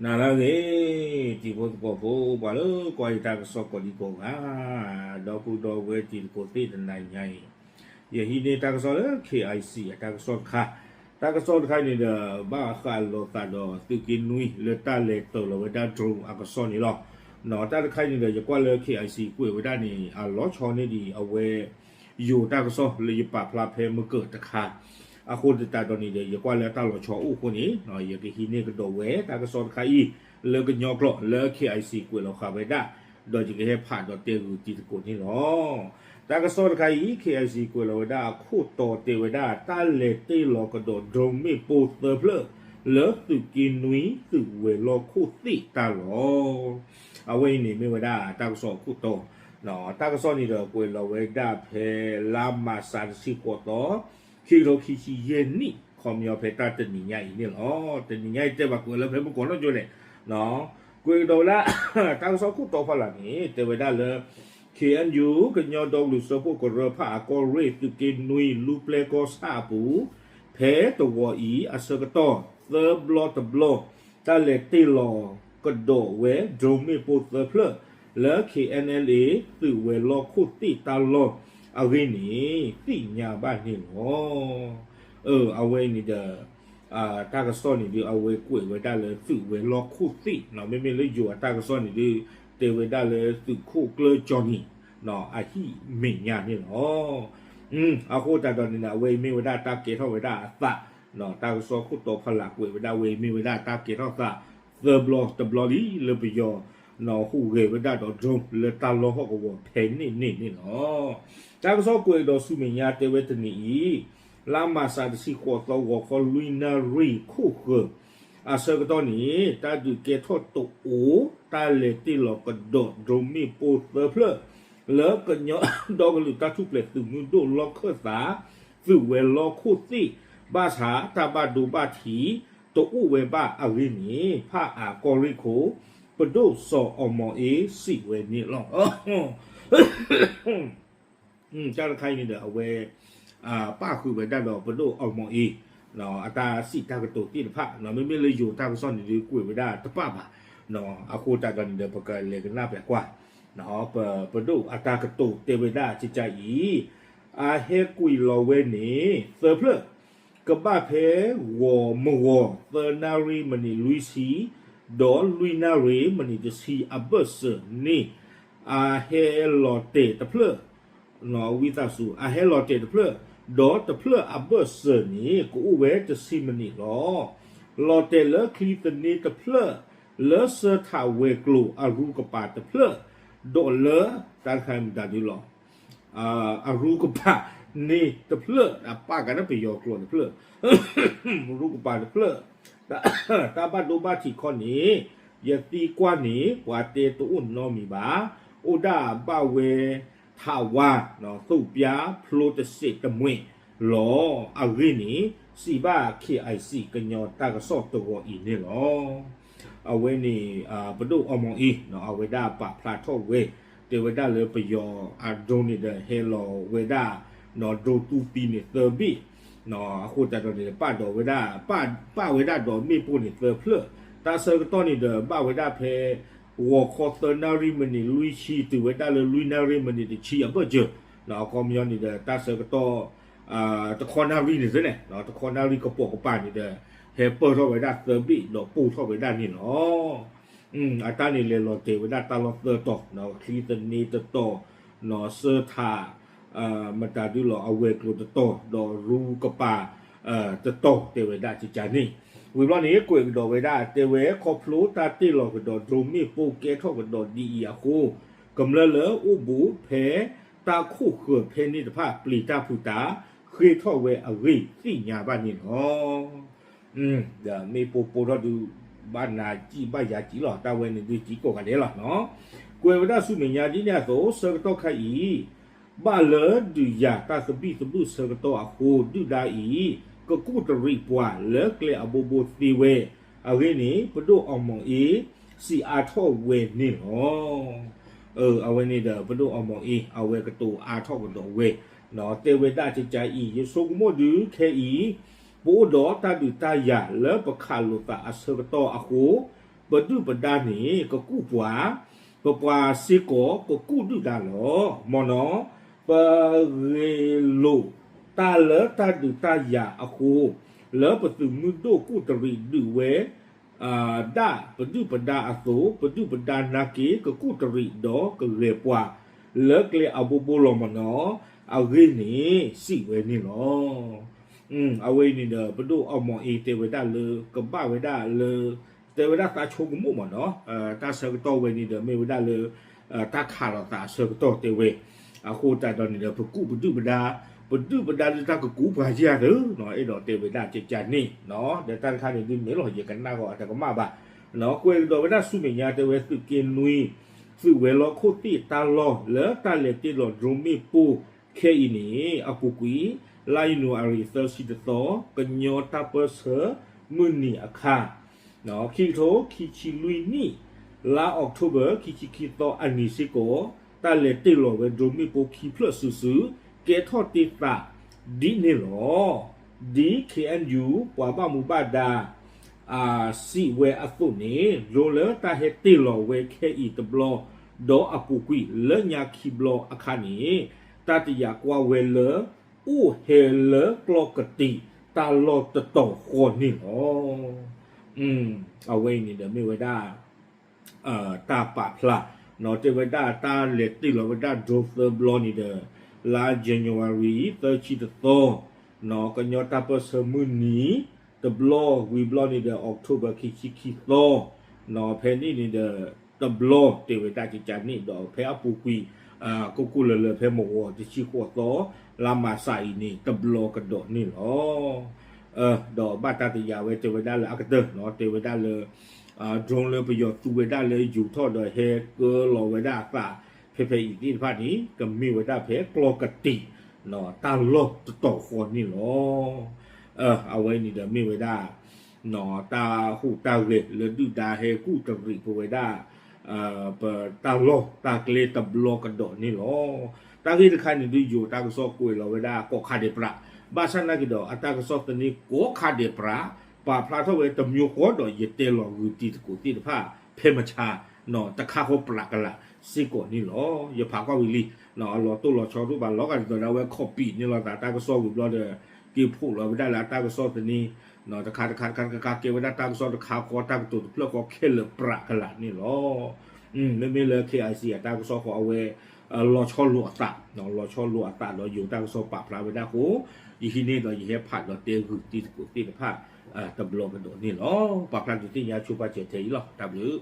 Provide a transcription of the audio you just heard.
နၤလၢအဂ့ၤ, တံၤဖိသကိးဖိ ပှၤလၢကွၢ်ယတၢ်ကစီၣ်ကိးဒံကိးဂၤ, ဒီပုၢ်ဒီဝဲၢ်တံၤသကိးသ့ၣ်တနၤညါအံၤ, ယဟံးန့ၢ်တၢ်ကစီၣ်လၢ KIC အတၢ်ကစီၣ်တခါ, တၢ်ကစီၣ်တခါအံၤန့ၣ်ဒီး ဘၣ်ဃးလိာ်သးဒီးသုးက့နွံလၢတၢ်လဲၤတၢၤလီၤဝဲဒၣ် drone အကစီၣ်န့ၣ်လီၤ. တၢ်တခါအံၤန့ၣ်ဒီး ယကွၢ်လၢ KIC ကွဲးဝဲဒၣ်န့ၣ် အလီၤဆီန့ၢ်ဒံးအဝဲ ယိၤတၢ်ကစီၣ်လၢယပာ်ဖျါဖဲမုၢ်ကၢၢ်တခါ, အဃိသတးဒီးန့ၣ်ဒီး ယကွၢ်လၢတၢ်လီၤဆီအိၣ်အဃိန့ၣ် ယကဟံးန့ၢ်ကဒီးဝဲတၢ်ကစီၣ်တခါအံၤ လၢကညီကျိာ်လၢ KIC ကွဲးလီၤဃာ်ဝဲဒၣ်, ဒီးယကဟဲဖးဒီးတဲဂုာ်တံၤသကိးန့ၣ်လီၤ. တၢ်ကစီၣ်တခါအံၤ KIC ကွဲးလီၤဝဲဒၣ်အခိၣ်တီတဲဝဲဒၣ် တၢ်လဲၤတ့ၢ်လီၤကဒီး drone မ့ၣ်ပိၢ်သၢဖျၢၣ် လၢသုးက့နွံသုးဝဲၤလီၢ်ခိၣ်သ့ၣ်တၢ်လီၢ်. အဝဲအံၤန့ၣ်မ့ၢ်ဝဲဒၣ်တၢ်ကစီၣ်အခိၣ်တီ, တၢ်ကစီၣ်န့ၣ်ဒီးကွဲးလီၤဝဲဒၣ်ဖဲ လါမးစးတဆံဃိးသီ, ခံကထိခံဆံယဲၢ်နံၣ် ခီပညီဖဲတၢ်တနံၤညါအံၤန့ၣ်လီၤ. တနံၤညါအံၤတဲဘၣ်ကွဲးလၢဖဲမုၢ်ကီၢ်နီၣ်ကၠိလဲၣ်, ကွဲးကဒီးဝဲဒၣ် တၢ်ကစီၣ်ခိၣ်တီဖီလာ်န့ၣ် တဲဝဲဒၣ်လၢ KNU ကညီဒီကလုာ်စၢဖှိၣ်ကရၢဖးအၣ်ကီၢ်ရ့ၣ် သုးက့နွံ လူပျဲၢ်ကီၢ်ဆၣ်အပူၤ ဖဲတဝီၤအံၤအဆၢကတီၢ် သၢဘျီတဘျီ တၢ်လဲၤတ့ၢ်လီၤကဒီးဝဲ drone မ့ၣ်ပိၢ်သၢဖျၢၣ် လၢ KNLA သုးဝဲၤလီၢ်ခိၣ်သ့ၣ်တၢ်လီၢ်အဂ့ၢ်န့ၣ် သ့ၣ်ညါဘၣ်န့ၣ်လီၤ. အဝဲန့ၣ်ဒီး တၢ်ကစီၣ်န့ၣ်ဒုး အဝဲကွဲးဝဲဒၣ်လၢသုးဝဲၤလီၢ်ခိၣ်သ့ၣ်, မ့မ့ၢ်လၢယိၤအတၢ်ကစီၣ်န့ၣ်ဒုး တဲဝဲဒၣ်လၢသုးခိၣ်ကျၢၢ်ကၠီနံၤ အဟံၣ်မဲာ်ညါန့ၣ်လီၤ. အဃိသတးဒီးန့ၣ်ဒီး အဝဲအံၤမ့ၢ်ဝဲဒၣ်တၢ်ကဲထီၣ်ဝဲဒၣ်အသး, တၢ်ကစီၣ်ခိၣ်တီဖီလာ်ကွဲးဝဲဒၣ် အဝဲအံၤမ့ၢ်ဝဲဒၣ်တၢ်ကဲထီၣ်သး သၢဘျီတဘျီလံ လၢပယီၤ ဟူးဂဲၤဝဲဒၣ်ဒီး drone လၢတၢ်လီၢ်ဟီၣ်ကဝီၤဖဲန့ၣ်န့ၣ်န့ၣ်လီၤ. တၢ်ကစီၣ်ကွဲးကဒီးဆူမဲာ်ညါတဲဝဲတနံၤအံၤ, လါမးစးတဆံဃိးသီ ဂီၤခီလွံၢ်နၣ်ရံၣ်ခိၣ်ဃၢၤ အဆၢကတီၢ်န့ၣ် တၢ်ဒုးကဲထီၣ်တအိၣ် တၢ်လဲၤတ့ၢ်လီၤကဒီး drone မ့ၣ်ပိၢ်သၢဖျၢၣ် လၢကညီဒီကလုာ်တၢ်ထူၣ်ဖျဲးသုးမုၢ်ဒိၣ်လီၢ်ခၢၣ်သး သုးဝဲၤလီၢ်ခိၣ်သ့ၣ် ဘၣ်ဆၣ်တၢ်ဘၣ်ဒိဘၣ်ထံး တအိၣ်ဝဲဘၣ်အဂ့ၢ်န့ၣ် ဖးအၣ်ကီၢ်ရ့ၣ်ခိၣ် ပဒိၣ်စီၤအီၤမီၤအ့ စံးဝဲန့ၣ်လီၤ. တၢ်တခါအံၤန့ၣ်ဒီး အဝဲ ပၣ်ဃုာ်ဝဲဒၣ်ဒီးပဒိၣ်အီၤမီၤအ့ အတၢ်စံးတၢ်ကတိၤသ့ၣ်တဖၣ်, မ့မ့ၢ်လၢယိၤတၢ်ကစီၣ်န့ၣ်ဒုး ကွဲးဝဲဒၣ်တပၣ်ဘၣ်. အဃိသတးဒီးန့ၣ်ဒီး ပကလဲၤကနၣ်ပၢၤကွၢ် ပဒိၣ်အတၢ်ကတိၤတဲဝဲဒၣ်ကကါအံၤ, အဟဲကွံာ်လီၤဝဲန့ၣ် သၢဖျၢၣ် ကဘၣ်ဖဲ ဂီၤမုၢ်ဂီၤ သၢနၣ်ရံၣ်မံးနံးလွံၢ်ဆံ ဒီးလွံၢ်နၣ်ရံၣ်မံးနံးတဆံအဘၢၣ်စၢၤန့ၣ် အဟဲလီၤတဲာ်တဖျၢၣ်, ဝံသးစူၤ အဟဲလီၤတဲာ်တဖျၢၣ်, ဒီးတဖျၢၣ်အဘၢၣ်စၢၤန့ၣ် ကအိၣ်ဝဲတဆံမံးနံးလီၤ. လီၤတဲာ်လၢချံသန့တဖျၢၣ်, လၢစၢထးဝဲၤကျိၤအရူကပၤတဖျၢၣ်, ဒီးလၢ တၢ်တခါမတၤဒုလီၤ အရူကပၤန့ၣ်တဖျၢၣ်, အပၣ်ကဒီးပယီၤကျိာ်တဖျၢၣ်, ရူကပၤတဖျၢၣ်, တၢ်ဘၣ်ဒိဘၣ်ထံးခီန့ၣ် ယသံကွၢ်န့ၣ် ပှၤတဲတအိၣ်နီတမံၤဘၣ်, အိၣ်ဒၣ်ဘၣ်ဝဲ ထးဝါ, သူးပၠါဖျိတစဲးတမှဲာ်လီၤ. အဂ့ၢ်န့ၣ် စံးဘၣ် KIC ကညီတၢ်ကစီၣ်တဂီၤအံၤန့ၣ်လီၤ. အဝဲန့ၣ် ပဒိၣ်အီၤမီၤအ့ အဝဲဒၣ်ပာ်ဖျါထီၣ်ဝဲ တဲဝဲဒၣ်လၢပယီၤအ drone န့ၣ်ဒီး ဟဲလီၤဝဲဒၣ် drone တူသံန့ၣ်သၢဘ့ၣ်, အဃိသတးဒီးန့ၣ် ပာ်ဒီးဝဲဒၣ် ပာ်ဝဲဒၣ်ဒီးမ့ၣ်ပိၢ်န့ၣ်သၢဖျၢၣ်, တၢ်ဆၢကတီၢ်န့ၣ်ဒီး ဘၣ်ဝဲဒၣ်ဖဲ ဂီၤခီသၢနၣ်ရံၣ်မံးနံးလွံၢ်ဆံ တုၤဝဲဒၣ်လၢလွံၢ်နၣ်ရံၣ်မံးနံးတဆံအဘၢၣ်စၢၤ, အခီပညီန့ၣ်ဒီး တၢ်ဆၢကတီၢ် တခီနၣ်ရံၣ်န့ၣ်သ့န့ၣ် တခီနၣ်ရံၣ်ကပိာ်ကပၤန့ၣ်ဒီး ဟဲပၢၢ်ထီၣ်ဝဲဒၣ်သၢဘ့ၣ်ဒီးပိၢ်ထီၣ်ဝဲဒၣ်န့ၣ်လီၤ. အတၢ်န့ၣ်လဲၤလီၤတဲာ်ဝဲဒၣ်တၢ်လီၢ်သၢတီၤ, ချံသန့တတီၤ, စၢထး မတၤဒုလီၤ အဝဲၤကျိၤတတီၤ ဒီးရူကပၤ တတီၤ တဲဝဲဒၣ်ကကါန့ၣ်, ဝံၤဘျီန့ၣ် ကွဲးကဒီးဝဲဒၣ် တဲဝဲခီဖျိတၢ်တ့ၢ်လီၤကဒီး drone မ့ၣ်ပိၢ်ကဲထီၣ်ကဒီးဒ်အံၤအဃိ, ကမျၢၢ်လၢအိၣ်ဘူးဖဲတၢ်ခိၣ်ဃၢၤဖဲန့ၣ်တဖၣ် ပျံၤတၢ်ဖုးတၢ် ဃ့ထီၣ်ဝဲအဂ့ၢ်သ့ၣ်ညါဘၣ်န့ၣ်လီၤ. ဒီးမ့ၣ်ပိၢ်ပိၢ်ထီၣ်ဒုး ဘၣ်နၤစံၣ်ဘၣ်ယၤစံၣ်လီၤ, တၢ်ဝဲန့ၣ်ဒုးစံၣ်ကိးဂၤဒဲးလီၤ. ကွဲးဝဲဒၣ်ဆူမဲာ်ညါဒ်န့ၣ်အသိး ဆၢကတီၢ်ခါအံၤ ဘၣ်လၢဒုးယၤတၢ်သဘံၣ်သဘုၣ်ဆၢကတီၢ်အဃိ ဒုၣ်ဒါအံၤ ကကူၣ်တရံးပှၤလၢကျဲအဘိဘိသ့ဝဲအဂ့ၢ်န့ၣ် ပဒိၣ်အီၤမီၤအ့ စံးအါထီၣ်ဝဲန့ၣ်လီၤ. အဝဲန့ၣ်ဒီး ပဒိၣ်အီၤမီၤအ့ အဝဲကတိၤအါထီၣ်ကဒီးဝဲ တဲဝဲဒၣ်ကကါအံၤ ယဆိကမိၣ်ဒုးခဲအံၤ ပအိၣ်ဒီးတၢ်ဒုးတၢ်ယၤလၢပခးလိာ်သးအဆၢကတီၢ်အဃိ ပဒုၣ်ပဒါန့ၣ် ကကူၣ်ပှၤ, ပပှၤစ့ၢ်ကီးကကူၣ်ဒုၣ်ဒါလီၤ. မ်နီၤ ပဂ့ၤလိာ်တၢ်လၢတၢ်ဒုးတၢ်ယၤအဃိ, လၢပသုးမုၢ်ဒိၣ်ကူၣ်တရံးဒုးဝဲ ဒၣ်ပဒုၣ်ပဒါအသိး, ပဒုၣ်ပဒါနာ်က့ၤ ကကူၣ်တရံးဒီးကဂဲၤပှၤ လၢကျဲအဘိဘိလီၤ မ်နီၤ. အဂ့ၢ်န့ၣ်စံးဝဲန့ၣ်လီၤ. အဝဲအံၤန့ၣ်ဒီး ပဒိၣ်အီၣ်မီၤအ့တဲဝဲဒၣ်လၢ ကဘၣ်ဝဲဒၣ်လၢ တဲဝဲဒၣ်သးဆိကမိၣ် မ်နီၤ, တၢ်ဆၢကတီၢ်ဝဲန့ၣ်ဒီး မ့ၢ်ဝဲဒၣ်လၢ တၢ်ခးလိာ်သးအဆၢကတီၢ်တဲဝဲ. အဃိသတးဒီးန့ၣ်ဒီး ပကူၣ်ပဒုၣ်ပဒါ, ပဒုၣ်ပဒါဒုးတၢ်ကကူပှၤယၤသ့, အဲၣ်ဒိးတဲဝဲဒၣ်ကကန့ၣ်, ဒီးတၢ်တခါန့ၣ်ဒုးမ့ၢ်လီၤ ယကနၣ်ဂီၤအတကမၣ်ဘၣ်. ကွဲးကဒီးဝဲဒၣ်ဆူမဲာ်ညါတဲဝဲ သုးက့နွံ သုးဝဲၤလီၢ်ခိၣ်သ့ၣ်တၢ်လီၢ်လၢတၢ်လဲၤတ့ၢ်လီၤ drone မ့ၣ်ပိၢ်ခဲအံၤန့ၣ် အပူၤကွံာ် လါယနူၤအါရံၤသၢဆံတသီ ကညီတၢ်ပၢၢ်ဆၢမုၢ်နံၤအခါ ခံကထိခံဆံလွံၢ်နံၣ် လါအီးကထိဘၢၣ် ခံဆံခံသီအနံၤစ့ၢ်ကီး တၢ်လဲၤတ့ၢ်လီၤဝဲ drone မ့ၣ်ပိၢ်ခံဖျၢၣ်စုာ်စုာ် ကဲထီၣ်တ့ၢ်သးဒ်န့ၣ်လီၤ. ဒ် ခ့ၣ်အဲၣ်ယူၣ် ပှၤဘၣ်မူဘၣ်ဒါ စံးဝဲအသိးန့ၣ် drone လၢတၢ်ဟဲတ့ၢ်လီၤဝဲခဲအံၤတဘျီ ဒီးအပူၤကွံာ်လၢညါခံဘျီအခါန့ၣ် တၢ်တယာ်ကွၢ်ဝဲလၢ အိၣ်ဟဲလၢကျီၢ်ကတံာ်တၢ်လီၢ်တတီၤဃီန့ၣ်လီၤ. အဝဲအံၤန့ၣ်ဒီးမ့ၢ်ဝဲဒၣ် တၢ်ပာ်ဖျါ တဲဝဲဒၣ်တၢ်လဲၤတ့ၢ်လီၤဝဲဒၣ် drone သၢဘျီန့ၣ်ဒီး လါ January သၢဆံတသီ ကညီတၢ်ပၢၢ်ဆၢမုၢ်နံၤတဘျီ ဝံၤဘျီန့ၣ်ဒီး October ခံဆံခံသီ ဖဲန့ၣ်န့ၣ်ဒီး တဘျီတဲဝဲဒၣ်ကကန့ၣ်ဒီး ဖဲအပူၤကွံာ် ကိၢ်ကိၢ်လၢၤလၢၤဖဲမဂီၤတဆံဃိးသီ လါမၢ်စးအံၤန့ၣ် တဘျီကဒီးန့ၣ်လီၤ. ဒီးဘၣ်တၢ်တယာ်ဝဲတဲဝဲဒၣ်လၢအကတၢၢ် တဲဝဲဒၣ်လၢ drone လၢပယီၤသူဝဲဒၣ်လၢယူၤထီၣ်ဒီးဟဲကၢလီၤဝဲဒၣ်အသး ဖဲဖဲအံၤသ့ၣ်တဖၣ်န့ၣ် ကမ့ၢ်ဝဲဒၣ်ဖဲကျီၢ်ကတံာ် တၢ်လီၢ်တတီၤဃီန့ၣ်လီၤ. အဝဲန့ၣ်ဒီးမ့ၢ်ဝဲဒၣ် တၢ်ဟူးတၢ်ဂဲၤလၢဒုၣ်ဒါဟဲကူၣ်တရံးပဝဲဒၣ် ပတၢ်လီၢ်တၢ်ကျဲတဘျီကဒီးန့ၣ်လီၤ. တၢ်ဂ့ၢ်တခါန့ၣ်ဒုး ယိၤတၢ်ကစီၣ်ကွဲးလီၤဝဲဒၣ်ကိးခါဒဲးပြး ဘၣ်ဆၣ်နာ်က့ဒီး အတၢ်ကစီၣ်သန့ကိးခါဒဲးပြး ပာ်ဖျါထီၣ်ဝဲတမျိုးဃီဒီးယတဲလီၤဂုာ်တံၤသကိးသ့ၣ်တဖၣ် ဖဲမဆါ တခါဃီပြးကလာ်စ့ၢ်ကီးန့ၣ်လီၤ. ယဖးကွၢ်ဝံၤလံ အလီၤတိၢ်လီၤဆီဒိၣ်ဘၣ်လီၤဂာ်ဒ်သိးဒၣ်ဝဲ copy န့ၣ်လီၤသးတၢ်ကစီၣ်ဝံၤဘျီဒီး က့ၤဖှိၣ်လီၤဝဲဒၣ်လၢအတၢ်ကစီၣ်သန့ တခါတခါတခါတခါကဲဝဲဒၣ်တၢ်ကစီၣ်တခါဃီတၢ်ကတိၤတဖျၢၣ်ဃီခဲလၢာ်ပြးကလာ်န့ၣ်လီၤ. မ့မ့ၢ်လၢ ခ့ၣ်အဲၣ်စံၣ် အတၢ်ကစီၣ်ဃီအဝဲ လီၤဆီလိာ်အသး လီၤဆီလိာ်အသးဒီးယိၤတၢ်ကစီၣ်ပာ်ဖျါဝဲဒၣ်အဃိ ယဟံးန့ၢ်ဒီးယဟဲဖးဒီးတဲဂုာ်တံၤသကိးသ့ၣ်တဖၣ် တဘျီကဒီးန့ၣ်လီၤ. ပာ်ဖျါဒုးသ့ၣ်ညါဆိပာ်စၢၤထဲအံၤလီၤ. တၢ်ဘျုး